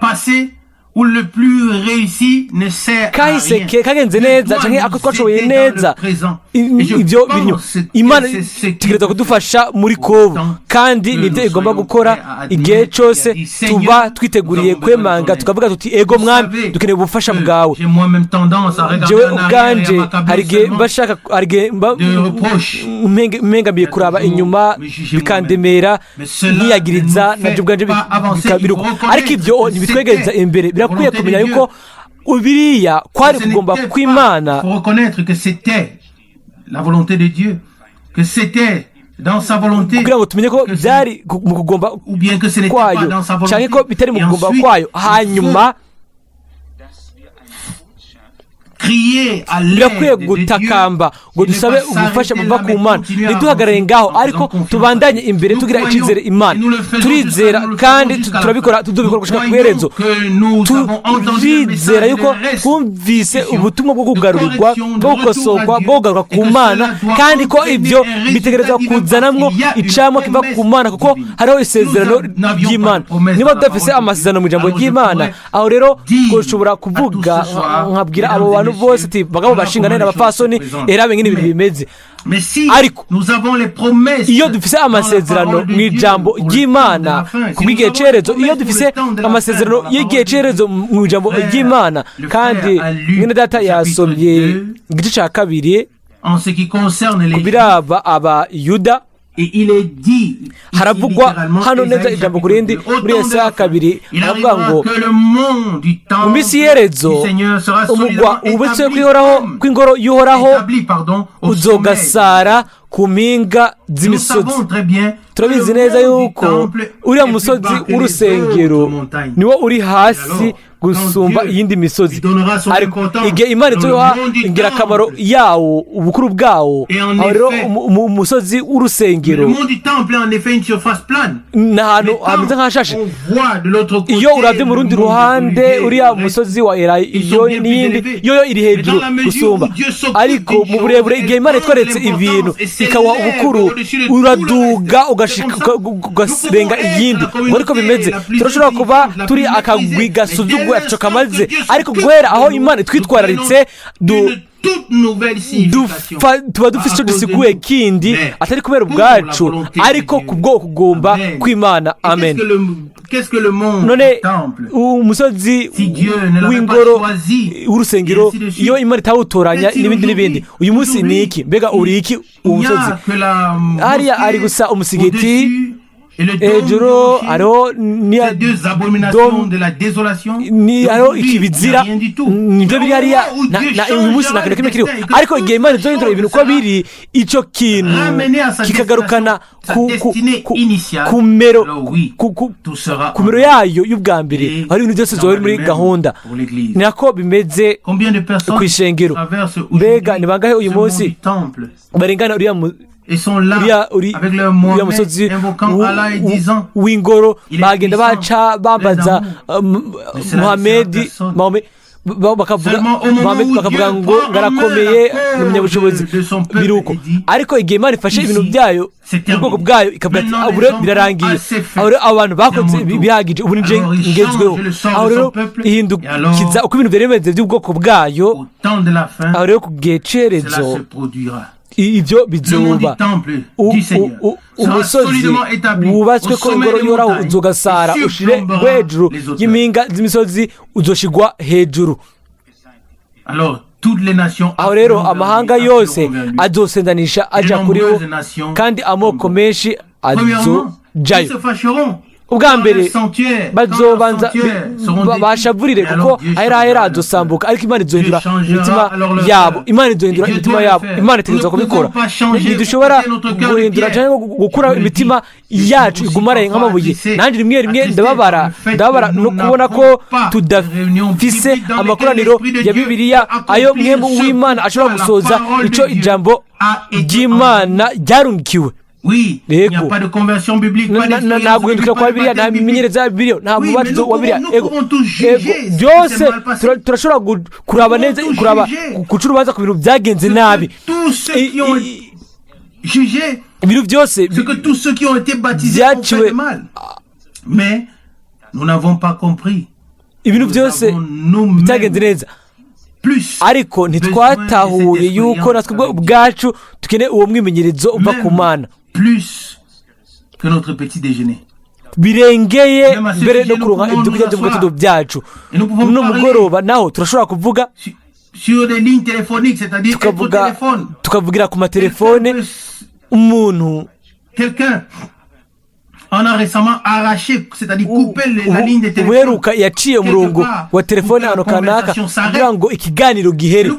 Passé ou le plus réussi ne sert à
Kahise
rien.
kagenze
Dieu
neza
doit
canke
nous
ako twashoboye
aider dans
neza,
le présent. Et je
ibyo biri
pense que
Imana
c'est ce qui
itegerezwa kudufasha muri kobu,
Autant
kandi
que
nibyo
nous
igomba
soyons
gukora
prêts à admettre
igihe
et
cyose
à dire, Seigneur,
tuba twiteguriye
nous avons besoin de
kwemanga
ton aide.
tukavuga tuti ego
Vous
mwami,
savez
dukeneye ubufasha
que
bwawe.
j'ai moi-même tendance à regarder
Jewe
en arrière et
ubwanje
à m'accabler
hari igihe
seulement
mba shaka, hari igihe mba
de reproches.
mpengamiye kuraba
Toujours
inyuma
me juger
bikandemera,
Mais cela
nkiyagiriza
ne nous
nabyo
fait
ubwanje
pas avancer.
bikabiruka.
Il faut reconnaître
Ariko ibyo
que
ntibitwegereza
c'était
imbere. Birakwiye
volonté
kumenya
de
yuko biriya kwari
Ce
kugomba
n'était pas-
kw'Imana.
Il faut reconnaître que c'était la volonté de Dieu, que c'était dans sa volonté,
Kugira ngo tumenye ko
que ce-
byari mu kugomba
ou bien que ce n'était pas
kwayo
dans sa volonté.
cyangwa ko bitari mu
Et
kugomba
ensuite,
kwayo.
il faut
Hanyuma
crier à l'aide
birakwiye
de Dieu
gutakamba ngo
et ne
dusabe
pas
ubufasha
s'arrêter
buva
là,
ku
mais
Mana,
continuer à
ntiduhagarare
avancer
ngaho,
en faisant
ariko
confiance à
tubandanye
Dieu.
imbere
Nous
tugira
croyons
icyizere Imana.
et nous le faisons
Turizera
jusqu'à- nous le
kandi
ferons jusqu'à la
turabikora
fin.
tuzobikora
Nous
gushika ku
croyons
iherezo.
que nous avons entendu le
Turizera
message
yuko
de
twumvise
restitution,
ubutumwa bwo
de
kugarurwa,
correction, de
bwo
retour à
gukosorwa,
Dieu,
bwo kugaruka
et
ku
que
Mana,
cela doit
kandi ko
entraîner
ibyo
un résultat
bitegerezwa
divin
kuzanamwo
parce qu'il y a une
icamwa kiva ku
promesse
Mana, kuko
divine.
hariho isezerano
Nous n'avions pas
ry'Imana.
de promesse
Niba
dans la
tudafise
parole de
amasezerano mu
Dieu,
ijambo
alors je
ry'Imana,
pourrais
aho rero
dire
twoshobora
à tous
kuvuga
ce soir,
nkabwira abo
mesdames et
bantu bose
messieurs,
ati bagabo
voilà
bashingana
comment les choses se
n'abapfasoni,
présentent.
erabe ngene ibintu
Mais
bimeze.
Mais si
Ariko
nous avons les promesses
iyo dufise
dans la
amasezerano
parole de
mu
Dieu
ijambo
pour le temps de
ry'Imana
la fin, si
ku
nous
bw'igihe
avons les
cerezo, iyo
promesses pour
dufise
le temps de la fin
amasezerano
dans la parole
y'igihe
de Dieu,
cerezo mu ijambo
frère,
ry'Imana,
le
kandi
frère a lu
mwene data
le chapitre
yasomye
2
igice cya kabiri
en ce qui concerne les
ku
Juifs,
biraba Abayuda.
et il est dit ici
Haravugwa
littéralement,
hano neza
Ésaïe
ijambo ku
chapitre
rindi
2, au
muri
temps de
Yesaya
la fin,
kabiri,
il
haravuga
arrivera
ngo
que le mont du
mu minsi
temple
y'iherezo
du Seigneur sera
umugwa
solidement
wubatswe
établi
kw'ihoraho
comme
kw'ingoro y'Uhoraho
établi, pardon, au sommet.
uzogasara ku mpinga
Nous
z'imisozi.
savons très bien que
Turabizi
le
neza
mont du
yuko
temple
uriya
est plus
musozi
bas que les
w'urusengero
autres montagnes.
niwo uri hasi
Alors,
gusumba
quand Dieu
iyindi misozi.
lui donnera son
Ariko
importance
igihe Imana
dans le
izoha
mont du
ingirakamaro
temple.
yawo, ubukuru bwawo,
Et en
aho rero
effet,
umusozi
Le
w'urusengero
mont du temple est en effet une surface plane.
ni ahantu
Mais quand
hameze nk'ahashashe.
on voit de l'autre côté
Iyo urabye mu
le
rundi
mont des
ruhande,
Oliviers,
uriya
le reste,
musozi wa
ils
Elayo
sont bien plus
n'iyindi
élevés.
yo yo iri
Mais
hejuru
dans la mesure
gusumba.
où Dieu s'occupe
Ariko
d'une
mu burebure,
chose,
igihe Imana
elle
itweretse
prend
ibintu
l'importance et s'élève
ikawa ubukuru,
au-dessus de tout le
uraduga
reste.
ugashika
C'est comme ça.
ugarenga
Nous pouvons
iyindi.
être la
Ngo ariko bimeze,
communauté la plus
turashobora kuba
intelligente, la
turi
plus
akagwi
maîtrisée.
gasuzuguye
Mais dès
ataco kamaze,
l'instant que Dieu
ariko
s'occupe
guhera aho
de nous,
Imana itwitwararitse,
nous prenons une toute nouvelle signification.
tuba dufite icyo
À cause de
dusiguye
nous.
kindi,
Mais
atari kubera
pour la
ubwacu,
volonté de
ariko
Dieu.
ku bwoko kugomba
Amen.
kw'Imana.
Et
Amen.
qu'est-ce que le mont
None
du temple
umusozi
Si Dieu ne l'avait
w'ingoro
pas choisi,
w'urusengero,
et ainsi de suite.
iyo Imana itawutoranya,
Qu'est-il
n'ibindi n'ibindi,
aujourd'hui?
uyu munsi ni
Aujourd'hui,
iki? Mbega uri iki
il n'y
umusozi?
a que la
Hariya
mosquée
hari gusa umusigiti
au-dessus
Hejuru hariho hariho ikibizira, nibyo biri hariya. Uyu munsi nta kintu kimwe kiriho, ariko igihe Imana izohindura ibintu uko biri, icyo kintu kikagarukana ku mero yayo y'ubwa mbere, hari ibintu byose zohera muri gahunda. Ni nako bimeze ku ishengero. Mbega ni bangahe uyu munsi barengana uriya musozi w'ingoro, bagenda baca bambaza Muhamedi, bakavuga ngo ngarakomeye, ni umunyabushobozi, biruko. Ariko igihe Imana ifashe ibintu byayo, ubwoko bwayo, ikavuga ati ubu rero birarangiye, aho rero abo bantu bakoze bihagije, ubu nije ngezweho, aho rero ihindukiza uko ibintu byari bimeze by'ubwoko bwayo. Aho rero ku gihe cyerezo ibyo bizoba. Umusozi wubatswe ko ingoro y'Uhoraho uzogasara ushire hejuru y'impinga z'imisozi, uzoshigwa hejuru. Aho rero amahanga yose azosendanisha aja kuri wo, kandi amoko menshi azojayo. Ubwa mbere bazobanza bashavurire, kuko ahera ahera azosambuka, ariko Imana izohindura imitima yabo. Imana izohindura imitima yabo. Imana itegerezwa kubikora. Ntidushobora guhindura cyangwa gukura imitima yacu igumaraye nk'amabuye. Nanjye rimwe rimwe ndababara, ndababara no kubona ko tudafise amakoraniro ya Bibiliya ayo mwemu w'Imana ashobora gusoza icyo ijambo ry'Imana ryarungikiwe. Yego, nta guhindukira kwa Bibiliya, nta mimenyereze ya Bibiliya, nta mubatizo wa Bibiliya. Ego, byose turashobora kuraba neza, kuraba guca urubanza ku bintu byagenze nabi, ibintu byose byaciwe, ibintu byose bitagenze neza, ariko ntitwatahuye yuko natwe ubwacu dukeneye uwo mwimenyerezo uva ku Mana birengeye mbere no kuronka ibyo kurya byo mu gatondo byacu. No mugoroba naho turashobora kuvuga, tukavugira ku matelefone. Umuntu uheruka yaciye umurongo wa telefone ahantu kanaka kugira ngo ikiganiro gihere.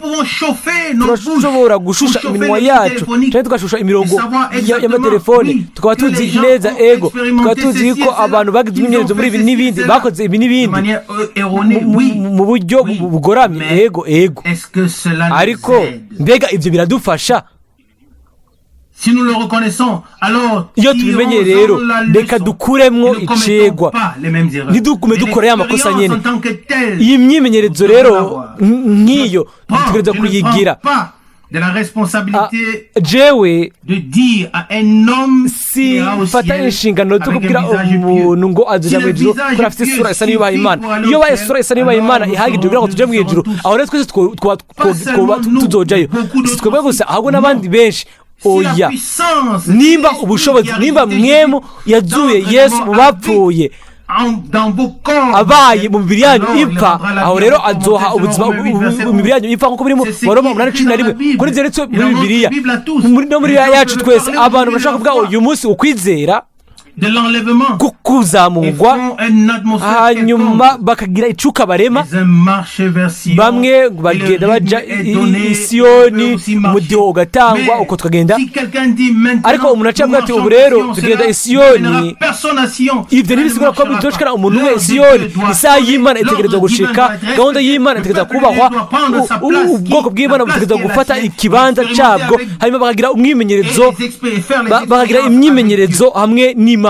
Turashobora gushusha iminwa yacu cyangwa tugashusha imirongo y'amatelefone, tukaba tuzi neza, ego, tukaba tuzi ko abantu bagize imyimenyerezo muri ibi n'ibindi, bakoze ibi n'ibindi mu buryo bugoramye. Ego, ego, ariko mbega ibyo biradufasha? Iyo tubimenye rero, reka dukuremwo icegwa, ntidugume dukora ya makosa nyine. Iyi myimenyerezo rero nk'iyo dutegereza kuyigira. Jewe simfata inshingano zo kubwira umuntu ngo azoja mu ijuru kubera afite isura isa n'iyubaha Imana. Iyo baye isura isa n'iyubaha Imana ihagije kugira ngo tuje mu ijuru, aho rero twese twoba tuzojayo. Si twebwe gusa, ahubwo n'abandi benshi. Oya, nimba ubushobozi, nimba mwemu yazuye Yesu mu bapfuye abaye mu mibiri yanyu ipfa, aho rero azoha ubuzima imibiri yanyu ipfa, nk'uko biri mu Baroma 8:11, kuri byanditswe muri Bibiliya no muri yacu twese. Abantu bashaka kuvuga uyu munsi ukwizera kuzamurwa, hanyuma bakagira icuka barema. Bamwe bagenda baja i Siyoni, umudiho ugatangwa, uko tukagenda. Ariko umuntu aca avuga ati ubu rero tugenda i Siyoni, ibyo ntibisigura ko bizoshikana umuntu umwe i Siyoni. Isaha y'Imana itegerezwa gushika, gahunda y'Imana itegerezwa kubahwa, ubwoko bw'Imana butegerezwa gufata ikibanza cabwo, hanyuma bakagira umwimenyerezo, bakagira imyimenyerezo hamwe n'Imana.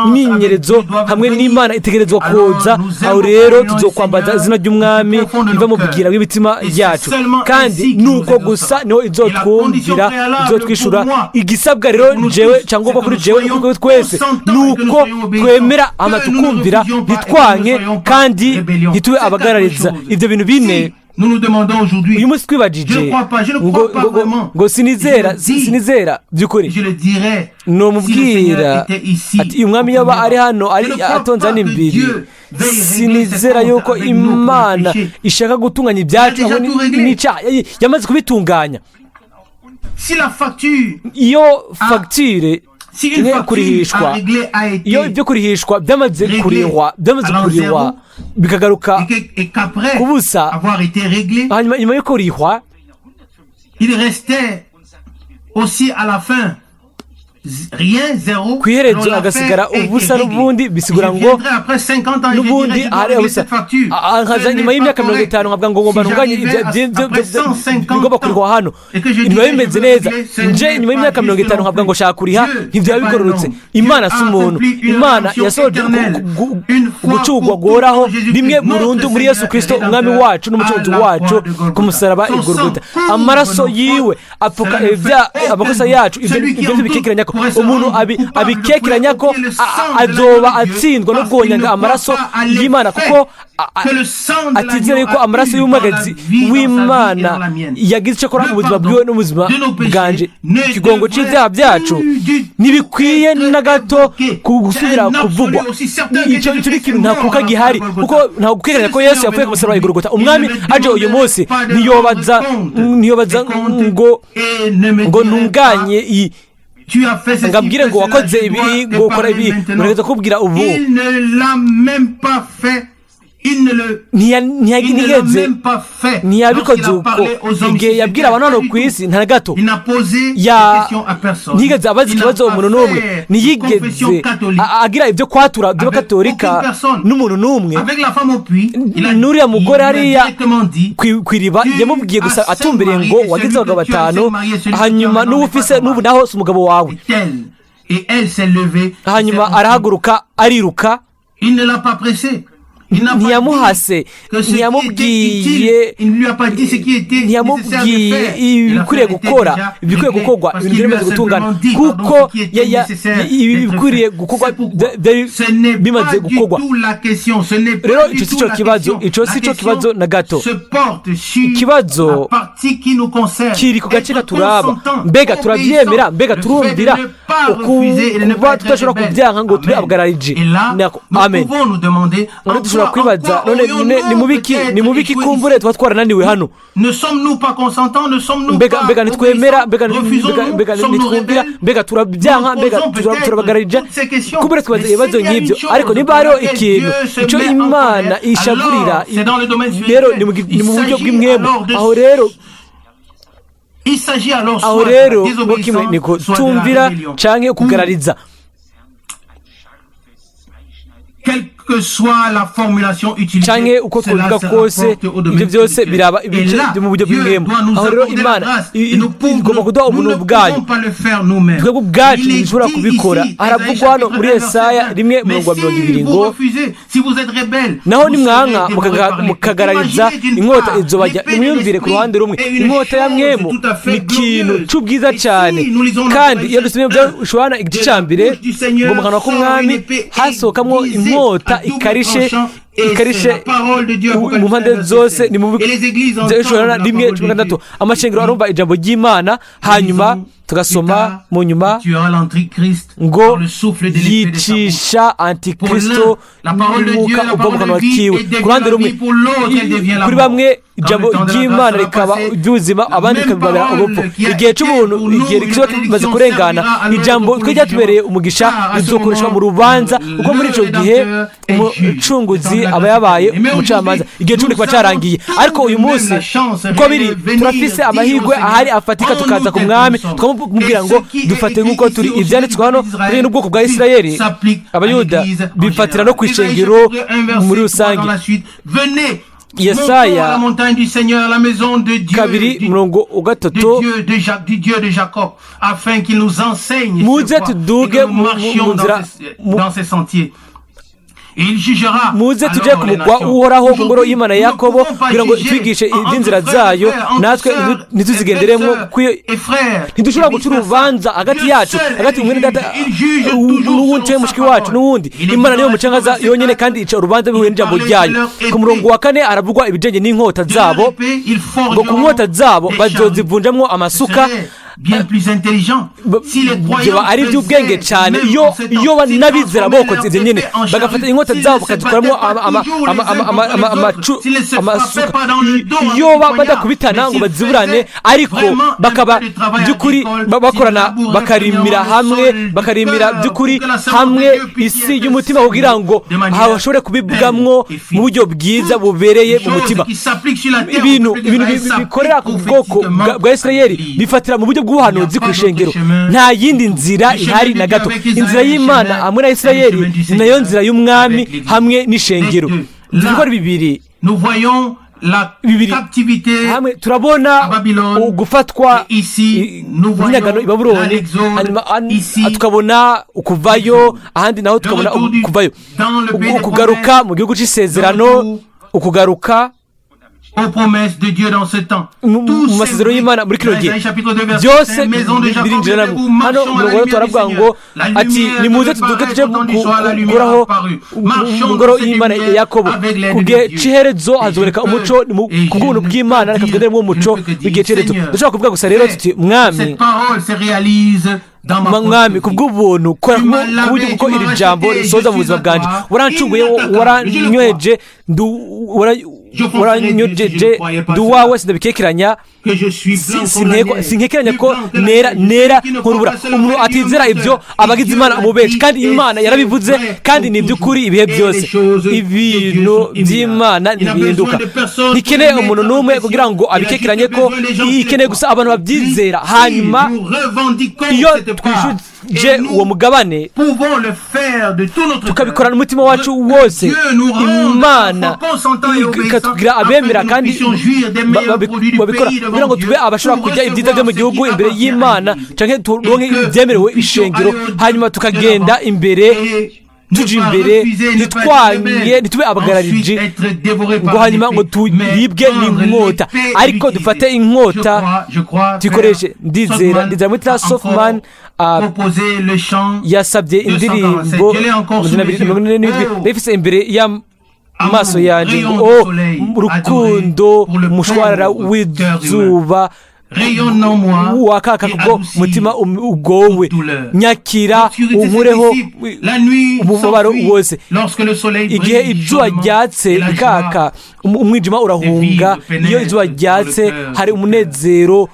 Imyimenyerezo hamwe n'Imana itegerezwa kuza. Aho rero tuzokwambaza izina ry'Umwami iva mu bwira bw'imitima yacu, kandi nuko gusa niho izotwumvira, izotwishura. Igisabwa rero jewe cyangwa kuri jewe kuko twese nuko twemera ama tukumvira, ntitwanke kandi ntitube abagarariza. Ibyo bintu bine uyu munsi twibajije ngo sinizera, sinizera by'ukuri. Numubwira ati uyu mwami yaba ari hano, ari atonze hano imbere, sinizera yuko Imana ishaka gutunganya ibyacu n'icyaha yamaze kubitunganya. Iyo fagitire Kurihishwa, iyo ibyo kurihishwa byamaze kurihwa, byamaze kurihwa bikagaruka ku busa, hanyuma nyuma yo kurihwa, ku iherezo agasigara ubusa n'ubundi, bisigura ngo n'ubundi hari ubusa. Nkaza nyuma y'imyaka 50 nkavuga ngo ngomba ntunganye bigomba kurihwa hano, ntibiba bimeze neza. Nje nyuma y'imyaka 50 nkavuga ngo shaka kuriha, ntibyaba bigororotse. Imana si umuntu. Imana yasohoje gucurwa guhoraho rimwe burundu muri Yesu Kirisito umwami wacu n'umucunguzi wacu ku musaraba i Golgota. Amaraso yiwe apfuka amakosa yacu. Ibyo bikekeranya ko umuntu abikekeranya ko azoba atsindwa no guhonyanga amaraso y'Imana, kuko atizera yuko amaraso y'umwagazi w'Imana yagize icyo akora mu buzima bwiwe n'ubuzima bwanje. Ikigongo cy'ibyaha byacu ntibikwiye na gato gusubira kuvugwa. Icyo ni ikintu ntakuka gihari, kuko ntabwo gukekeranya ko Yesu yapfuye ku musaraba i Golgota. Umwami aje uyu munsi ntiyobaza ngo ntunganye iyi, ngo abwire ngo wakoze ibi, ngo ukora ibi, urageza kubwira ubu. Ntiyigeze, ntiyabikoze uko igihe yabwira abantu hano ku isi, nta na gato ntiyigeze abaza ikibazo umuntu n'umwe, ntiyigeze agira ibyo kwatura by'abakatolika n'umuntu n'umwe. N'uriya mugore hariya ku iriba yamubwiye gusa atumbereye ngo wagize abagabo 5, hanyuma n'ubu ufise n'ubu naho si umugabo wawe. Hanyuma arahaguruka ariruka. Ntiyamuhase, ntiyamubwiye ibikwiriye gukora, ibikwiye gukorwa, ibintu byari bimaze gutungana, kuko ibikwiriye gukorwa byari bimaze gukorwa. Rero icyo si cyo kibazo, icyo si cyo kibazo na gato. Ikibazo kiri ku gace katuraba. Mbega turabyemera? Mbega turumvira? Kuba tudashobora kubyanka ngo tube abagarariji. Amen. Dushobora kwibaza none ni mubiki kumbure tuba twarananiwe hano? Mbega ntitwemera? Mbega ntitwumvira? Mbega turabyanka? Mbega turabagararija? Kumbure twibaza ibibazo nk'ibyo. Ariko niba hariho ikintu icyo Imana ishavurira, rero ni mu buryo bw'imwemu. Aho rero kimwe ni kutumvira canke kugarariza. Canke uko twabivuga kose, ibyo byose biraba ibice byo mu buryo bw'imwemu. Aho rero Imana igomba kuduha ubuntu bwayo, twebwe ubwacu ntishobora kubikora. Haravugwa hano muri Yesaya 1:20 ngo naho nimwanka mukagarariza inkota izobajya. Nimwiyumvire ku ruhande rumwe, inkota ya mwemu ni ikintu c'ubwiza cyane. Kandi iyo dusomye Yohana igice ca 1 ngo mu kanwa k'umwami hasohokamwo inkota ikarishe mu mpande zose. Ni mu 1:16. Amashengero arumva ijambo ry'Imana, hanyuma tugasoma mu nyuma ngo yicisha antikristo n'umwuka uva mu kanwa kiwe. Ku ruhande rumwe, kuri bamwe ijambo ry'Imana rikaba iry'ubuzima, abandi rikabibabera ubupfu. Igihe cy'ubuntu, igihe kiba kimaze kurengana, ijambo twe ryatubereye umugisha rizokoreshwa mu rubanza, kuko muri icyo gihe umucunguzi aba yabaye umucamanza, igihe cy'ubuntu kiba cyarangiye. Ariko uyu munsi uko biri, turafise amahirwe ahari afatika, tukaza ku mwami tukamubwira ngo dufate nk'uko turi. Ibyanditswe hano kuri n'ubwoko bwa Isirayeli, Abayuda, bifatira no ku ishengero muri rusange. Yesaya 2:3, muze tuduge mu nzira, muze tujye ku mugwa uhoraho ku ngoro y'Imana ya Yakobo, kugira ngo twigishe iby'inzira zayo, natwe ntituzigenderemo. Ntidushobora guca urubanza hagati yacu, hagati umwe data n'uwundi, cyangwa mushiki wacu n'uwundi. Imana niyo mucangaza yonyine, kandi ica urubanza bihuye n'ijambo ryayo. Ku murongo wa 4 haravugwa ibijyanye n'inkota zabo, ngo ku nkota zabo bazozivunjamwo amasuka. Ari iby'ubwenge cyane iyo n'abizera bokoze ibyo nyine, bagafata inkota zabo bakazikuramo amasuka, iyo badakubitana ngo baziburane, ariko bakaba by'ukuri bakorana, bakarimira hamwe, bakarimira by'ukuri hamwe isi y'umutima, kugira ngo hashobore kubibwamwo mu buryo bwiza bubereye mu mutima. Ibintu bikorera ku bwoko bwa Isirayeli bifatira mu buryo bw'ubuhanuzi ku ishengero. Nta yindi nzira ihari na gato. Inzira y'Imana hamwe na Isirayeli ni nayo nzira y'Umwami hamwe n'ishengero. Ibikorwa bibiri bibiri hamwe, turabona gufatwa n'inyagano i Babuloni, hanyuma tukabona ukuvayo, ahandi naho tukabona ukuvayo, ukugaruka mu gihugu cy'isezerano, ukugaruka mu masezerano y'Imana muri kino gihe. Byose birinjirana hano. Umurongo wa turavuga ngo ati: "Nimuze tuduke tujye gukuraho mu ngoro y'Imana ya Yakobo. Ku gihe cy'iherezo hazoboneka umuco." Ku bw'ubuntu bw'Imana, reka tugendere mu muco w'igihe cy'iherezo. Dushobora kuvuga gusa rero tuti: "Mwami, Mwami, ku bw'ubuntu kora ku buryo kuko iri jambo risoza mu buzima bwanjye. Warancunguye, waranyoheje, waranyojeje, ndi uwawe, sindabikekeranya, sinkekeranya ko nera, nera nk'urubura." Umuntu atizera ibyo aba agize Imana umubenshi, kandi Imana yarabivuze, kandi ni iby'ukuri ibihe byose. Ibintu by'Imana ntibihinduka. Ntikeneye umuntu n'umwe kugira ngo abikekeranye ko ikeneye gusa abantu babyizera. Hanyuma iyo twishuje uwo mugabane, tukabikorana umutima wacu wose, Imana ikatubwira abemera kandi babikora, kugira ngo tube abashobora kurya ibyiza byo mu gihugu imbere y'Imana, cyangwa turonke ibyemerewe ishengero, hanyuma tukagenda imbere, tuja imbere, ntitwanye, ntitube abagarariji ngo hanyuma ngo turibwe n'inkota, ariko dufate inkota tuyikoreshe. Ndizera muri Softman yasabye indirimbo 247, ndayifise imbere y'amaso yanjye ngo: "O urukundo, umushwarara w'izuba wakaka kubwo umutima ugowe, nyakira unkureho umubabaro wose." Igihe izuba ryatse rikaka, umwijima urahunga. Iyo izuba ryatse, hari umunezero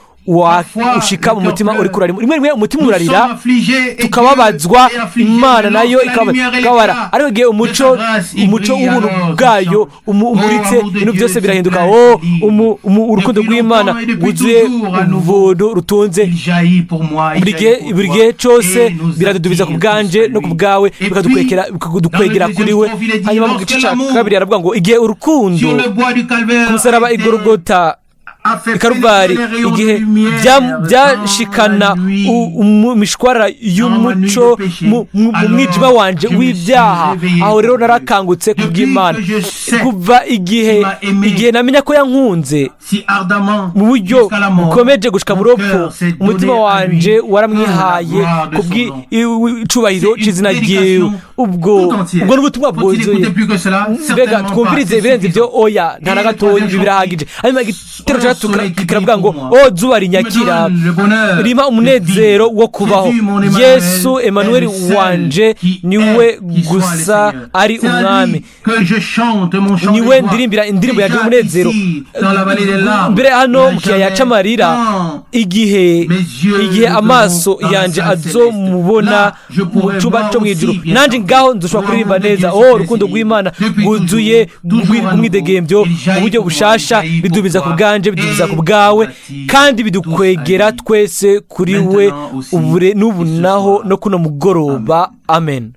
ushika mu mutima uri kurarira. Rimwe rimwe umutima urarira, tukababazwa, Imana nayo ikababara, ariko igihe umuco w'ubuntu bwayo umuritse, ibintu byose birahinduka. Oh, urukundo rw'Imana rwuzuye ubuntu, rutunze, buri gihe cyose biradudubiza ku bwanje no ku bwawe, bikadukwegera kuri we. Hanyuma mu gice cya kabiri aravuga ngo igihe urukundo ku musaraba igorogota i Karuvari, igihe byashikana imishwara y'umuco mu mwijima wanje w'ibyaha, aho rero narakangutse ku bw'Imana. Kuva igihe namenya ko yankunze mu buryo bukomeje gushika mu rupfu, umutima wanje waramwihaye ku bw'icubahiro cy'izina ryiwe. Ubwo ni ubutumwa bwuzuye. Mbega twumvirize ibirenze ibyo? Oya, nta na gatoya, ibi birahagije. Hanyuma igitero cya gatatu kiravuga ngo: "O zuba rinyakira, rima umunezero wo kubaho. Yesu Emanuel wanje niwe gusa ari Umwami, niwe ndirimbira indirimbo yanjye y'umunezero." Mbere hano mu kiyaya c'amarira, igihe amaso yanjye azomubona mu cyumba cyo mu ijuru, nanjye ngaho nzoshobora kuririmba neza. Oh, urukundo rw'Imana rwuzuye umwidegembyo mu buryo bushasha, bidubiza ku bwanje, bidubiza ku bwawe, kandi bidukwegera twese kuri we, n'ubu naho no kuno mugoroba. Amen.